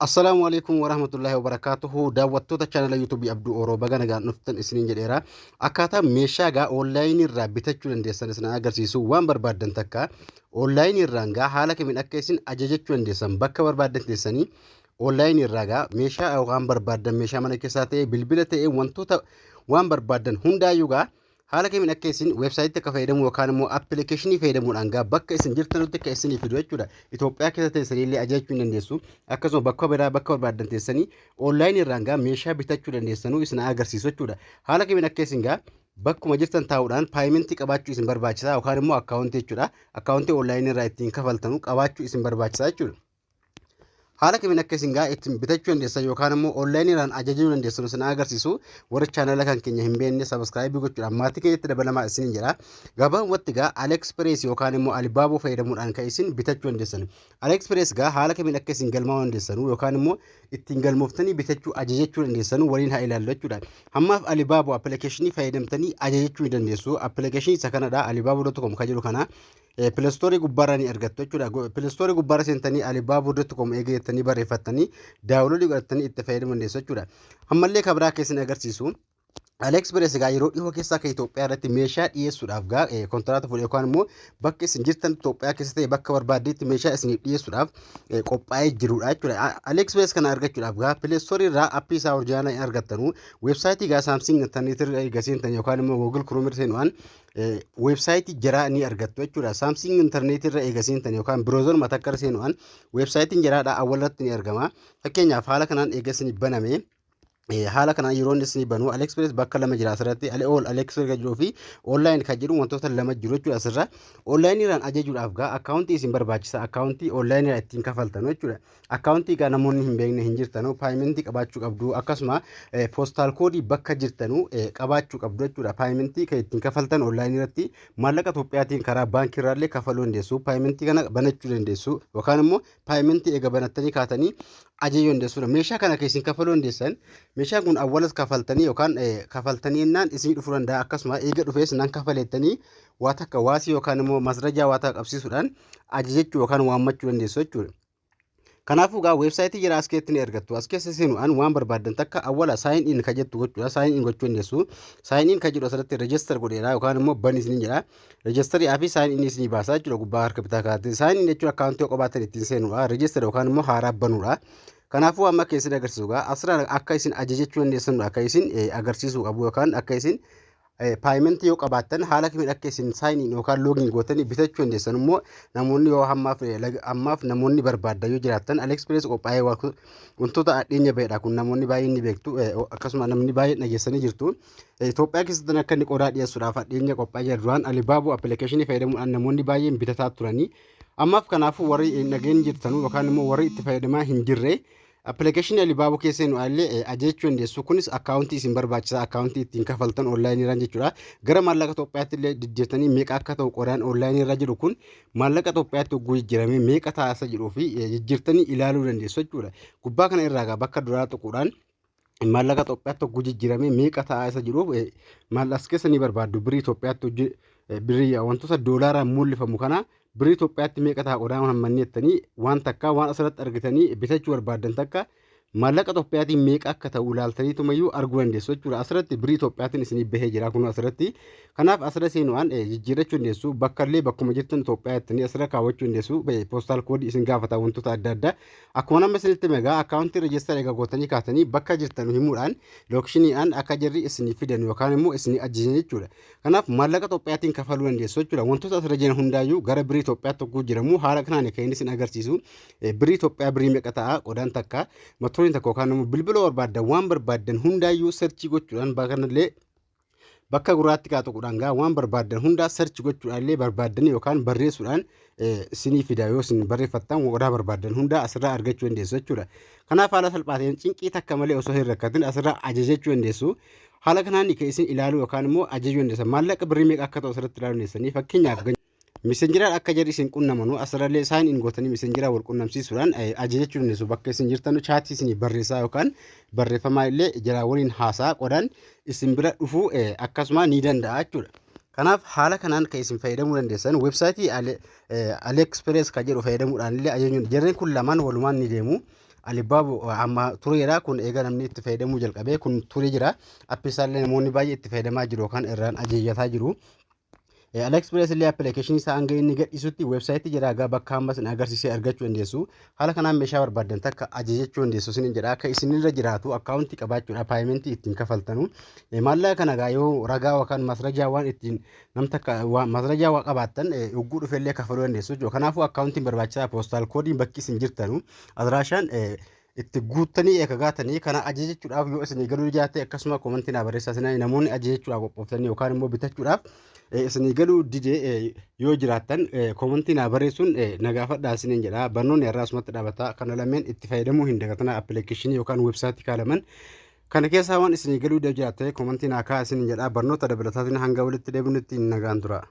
Assalaamu alaikum warahmatullahi wabarakatuhu. Daawwattoota chaanala YouTube Abduu Oroo, baga nagaan dhuftan isiniin jedheera. Akkaataa meeshaa gaa onlaayinii irraa bitachuu dandeessan isin agarsiisu. Waan barbaaddan takka onlaayinii irraan gaa haala kamiin akka isin ajajachuu dandeessan, bakka barbaaddan teessanii onlaayinii irraa gaa meeshaa waan barbaaddan, meeshaa mana keessaa ta'e, bilbila ta'e, wantoota waan barbaaddan hundaayyuu gaa haala kamiin akka isin weebsaayitii akka fayyadamu yookaan immoo appilikeeshinii fayyadamuudhaan gaa bakka isin jirtanutti akka isinii fidu jechuudha. Itoophiyaa keessa teessanii illee ajajachuu hin dandeessu. Akkasuma bakka biraa bakka barbaaddan teessanii onlaayinii irraan gaa meeshaa bitachuu dandeessanuu isin agarsiisu jechuudha. Haala kamiin akka isin gaa bakkuma jirtan taa'uudhaan paymentii qabaachuu isin barbaachisaa yookaan immoo akkaawuntii jechuudha. Akkaawuntii onlaayinii irraa ittiin kafaltanu qabaachuu isin barbaachisaa jechuudha. Haala kamiin akka isin gaa ittiin bitachuu dandeessan yookaan immoo onlaayiniidhaan ajajuu dandeessan isin agarsiisu. Warra chaanala kan keenya hin beekne subscribe gochuudhaan maatii keenyatti dabalamaa isiniin jedha. Gabaabumatti gaa AliExpress yookaan immoo Alibaba fayyadamuudhaan kan isin bitachuu dandeessan. AliExpress gaa haala kamiin akka isin galmaa'uu dandeessan yookaan immoo ittiin galmooftanii bitachuu ajajachuu dandeessan waliin haa ilaallu jechuudha. Hammaaf Alibaba appilikeeshinii fayyadamtanii ajajachuu ni dandeessu. Appilikeeshinii isa kanadha, alibaba.com kan jedhu kana. Play Store gubbaarraa ni argattu jechuudha. Play Store gubbaarra seentanii alibaba.com eega jettanii barreeffattanii download godhattanii itti fayyadamuu dandeessu jechuudha. Ammallee kan biraa keessan agarsiisu. AliExpress egaa yeroo dhihoo keessaa akka Itoophiyaa irratti meeshaa dhiyeessuudhaaf gaa kontiraata fuudhee yookaan immoo bakka isin jirtan Itoophiyaa keessa ta'e bakka barbaaddeetti meeshaa isiniif dhiyeessuudhaaf qophaa'ee jirudha jechuudha. AliExpress kana argachuudhaaf gaa Play Store irraa appii isaa original hin argattanu. Weebsaayitii gaa Samsung internet irra eega seentan yookaan immoo Google Chrome irra seenuudhaan weebsaayitii jaraa ni argattu jechuudha. Samsung intarneetii irra eega seentan yookaan browser mataa akka irra seenuudhaan weebsaayitiin jaraadha awwalatti ni argama. Fakkeenyaaf, haala kanaan eega isin baname, haala kanaan yeroo inni isin banu, AliExpress bakka lama jira asirratti: all AliExpress kan jedhuu fi online kan jedhu, wantoota lama jiru jechuudha asirra. Online irraan ajajuudhaaf gaa akkaawuntii isin barbaachisa, akkaawuntii online irraa ittiin kafaltanu jechuudha. Akkaawuntii gaa namoonni hin beekne hin jirtanu, paymentii qabaachuu qabdu, akkasuma postal code bakka jirtanu qabaachuu qabdu jechuudha. Paymentii kan ittiin kafaltan online irratti maallaqa Itoophiyaatiin karaa baankii irraallee kafaluu dandeessu. Paymentii kana banachuu dandeessu yookaan immoo paymentii eega banattanii kaatanii ajajuu dandeessuudha. Meeshaa kana kan isin kafaluu dandeessan, meeshaan kun awwalas kafaltanii yookaan kafaltanii jennaan isinii dhufuu danda'a. Akkasuma eega dhufees nan kafalettanii waa takka waasii yookaan immoo masrajaa waa takka qabsiisuudhaan ajajachuu yookaan waammachuu dandeessu jechuudha. Kanaafuu gaa weebsaayitii jira as keessatti ni argattu. As keessa seenuudhaan waan barbaaddan takka awwala sign in ka jettu gochuudha. Sign in gochuu dandeessu. Sign in ka jedhu asirratti register godheera yookaan immoo bani isin jedha. Registerii fi sign in isinii baasaa jechuudha gubbaa harka bitaa kaa'atti. Sign in jechuun akkaawuntii qabaattan ittiin seenuudha. Register yookaan immoo haaraa banuudha. Kanaafuu amma akka isin agarsiisu gaa asirraa akka isin ajajachuu dandeessanudha, akka isin agarsiisuu qabu yookaan akka isin paymentii yoo qabaattan haala kamiin akka isin sign in yookaan login gootanii bitachuu dandeessan immoo namoonni yoo ammaaf namoonni barbaaddan yoo jiraattan, AliExpress qophaa'ee wantoota dhiyeenya bahedha kun, namoonni baay'een ni beektu, akkasuma namni baay'een dhageessanii jirtu. Itoophiyaa keessatti akka inni qodaa dhiyeessuudhaaf dhiyeenya qophaa'ee jira. Duraan Alibaba appilikeeshinii fayyadamuudhaan namoonni baay'een bitataa turanii. Ammaaf kanaafuu warri dhageen jirtanu yookaan immoo warri itti fayyadamaa hin jirre appilikeeshinii Alibaba keessa nu illee ajajachuu dandeessu. Kunis akkaawuntii isin barbaachisa, akkaawuntii ittiin kafaltan onlaayinii irraan jechuudha. Gara maallaqa Itoophiyaatti illee jijjiirtanii meeqa akka ta'u, qodaan onlaayinii irra jiru kun maallaqa Itoophiyaatti hogguu jijjiiramee meeqa ta'a jedhuu fi jijjiirtanii ilaaluu dandeessu jechuudha. Gubbaa kana irraa gaa bakka duraa tuquudhaan maallaqa Itoophiyaatti hogguu jijjiiramee meeqa ta'a isa jedhuuf maallaqa keessa ni barbaaddu. Birii Itoophiyaatti, birii wantoota doolaaraan mul'ifamu kana birii Itoophiyaatti meeqa ta'a qodaan hammanni jettanii waan takka waan asirratti argitanii bitachuu barbaaddan takka maallaqa Itoophiyaatiin meeqa akka ta'u ilaaltanii tumayyuu arguu dandeessu jechuudha. Asirratti birii Itoophiyaatiin isinii bahee jira kun asirratti. Kanaaf asirra seenuudhaan jijjiirrachuu dandeessu. Bakka illee bakkuma jirtan Itoophiyaa jettanii asirra kaawwachuu dandeessu. Postal code isin gaafata, wantoota adda addaa. Akkuma nama isinitti meegaa akkaawuntii register egaa gootanii kaatanii bakka jirtan himuudhaan locationiidhaan akka jirri isinii fidan yookaan immoo isinii ajajan jechuudha. Kanaaf maallaqa Itoophiyaatiin kafaluu dandeessu jechuudha. Wantoota asirra jiran hundaayyuu gara birii Itoophiyaatti hogguu jiramu haala kanaan kan inni isin agarsiisu. Birii Itoophiyaa birii meeqa ta'a qodaan takka, motoriin takka yookaan immoo bilbila barbaaddan, waan barbaaddan hundaayyuu search gochuudhaan bakka kanallee bakka gurraatti kaa tuquudhaan gaa waan barbaaddan hundaa search gochuudhaan illee barbaaddanii yookaan barreessuudhaan isinii fida. Yoo isin barreeffattan qodaa barbaaddan hundaa asirraa argachuu dandeessu jechuudha. Kanaaf haala salphaa ta'een cinqii takka malee osoo hin rakkatin asirraa ajajachuu dandeessu. Haala kanaan kan isin ilaaluu yookaan immoo ajajuu dandeessan maallaqa birrii meeqa akka ta'u asirratti ilaaluu dandeessanii. Fakkeenyaaf, Messengeraan akka jarri isin qunnamanu asirrallee sign in gootanii Messengeraa wal qunnamsiisuudhaan ajajachuu dandeessu. Bakka isin jirtan chatii isinii barreessaa yookaan barreeffamaa illee jaraa waliin haasaa qodaan isin bira dhufuu akkasuma ni danda'a jechuudha. Kanaaf haala kanaan kan isin fayyadamuu dandeessan weebsaayitii AliExpress kan jedhu fayyadamuudhaan illee ajajuun jarreen kun lamaan walumaan ni deemu. Alibaba amma tureera. Kun eega namni itti fayyadamuu jalqabee kun turee jira. Appii isaallee namoonni baay'ee itti fayyadamaa jiru yookaan irraan ajajjataa jiru. AliExpress illee appilikeeshinii isaa hanga inni gadhiisutti weebsaayitii jira egaa bakka ammas isin agarsiisee argachuu dandeessu. Haala kanaan meeshaa barbaaddan takka ajajachuu dandeessu isinin jedha. Akka isinirra jiraatu akkaawuntii qabaachuudha, paymentii ittiin kafaltanu. Maallaqa kana egaa yoo ragaa yookaan masrajaa waan ittiin nam takka masrajaa waa qabaattan, yogguu dhufe illee kafaluu dandeessu jechuudha. Kanaafuu akkaawuntiin barbaachisaa, postal codeiin bakki isin jirtanu adiraashaan itti guuttanii eega gaatanii kana ajajachuudhaaf yoo isinii galuu jiraate, akkasuma commentii naa barreessaa. Isin namoonni ajajachuudhaaf qophooftanii yookaan immoo bitachuudhaaf isinii galuu dide yoo jiraattan, commentii naa barreessuun na gaafadhaa isiniin jedha. Barnoonni har'aa asumatti dhaabata. Kana lameen itti fayyadamuu hin dagatinaa. Appilikeeshinii yookaan weebsaayitii kaalaman kana keessaa waan isinii galuu jiraate commentii naa kaa'aa isiniin jedha. Barnoota dabalataatiin hanga walitti deebinutti nagaan tura.